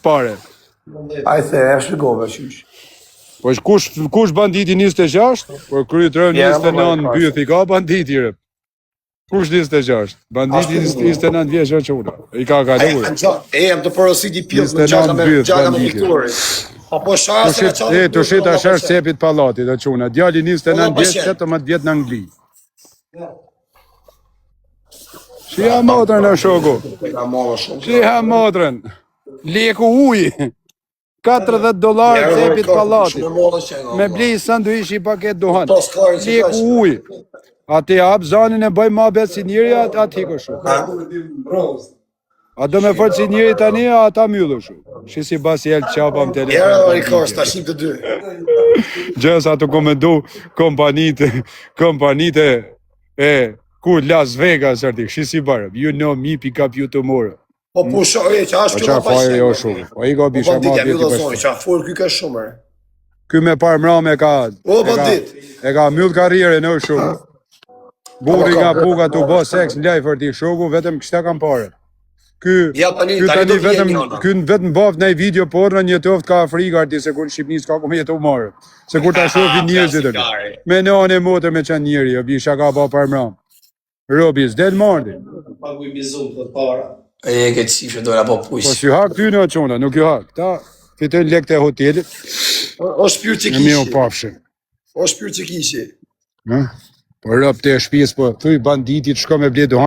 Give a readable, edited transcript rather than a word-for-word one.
pare. Ai the, e shpjegove qysh. Po është kush kush banditi 26? Po kryet rëm Ja, 29 më byth i ka banditi rëm. Kush 26? Banditi 29 vjeç është çuna. I ka Ai kaluar. janë gja, e jam të porosit i pjellë me 29 gjaka me byth, gjaka me banditi. pikturin. Po po shara Tu se ka shit, çfarë. e, tu shit ashar cepit pallatit, o çuna. Djali 29 Valla, vjeç, pa 18 vjet në Angli. Shia motrën o shoku. Ka molla shumë. Shia motrën. Leku uji. 40 dollar cepit pallatit. Shumë molla që nga. Me blej sanduish i paket duhan. Po, s'ka rëndësi Leku kaq. uji. Atë hap zanin e bëj ma bet si njeri, atë atë hiko shu. A do me fol si njeri tani, a ata myllu shu. Shi si basi el qapa më telefon. Jera o rikors, tash të dy. Gjësa të komendu kompanitë, kompanitë e ku Las Vegas arti, shi si barë, you know me pick up you tomorrow. Po pusho, e që Po është qa fare jo shumë. Po i ka Po bisha bandit ma jam vjeti ju për zonë, qa fol ky ka shumë. re. Ky me parë mrame ka O e ka- bandit. E ka mbyll karrierën o shumë. Burri Po, nga ka- buka tu bë seks në live arti shoku, vetëm kështa kam parë. Ky Ja tani Ky tani tani do vjen vetëm njëna. ky vetëm bëft në video porno një toft ka frikë arti se kur në Shqipëri s'ka ku me jetu marrë. Se kur ta shohin njerëzit aty. Me nënë e motër me qenë njeri, o bisha ka pa parë mram. Robi s'del marrë. Pagu i bizum të para. E ke qifë dojna po pujsh. Po s'ju hak ty në çuna, nuk ju hak. Ta fitojnë lekët e hotelit, O shpirt që në mirë u kishi. pafshin. O shpirt që kishi. Ë? Po rob të shtëpisë, po thuj banditit shko me ble duhan.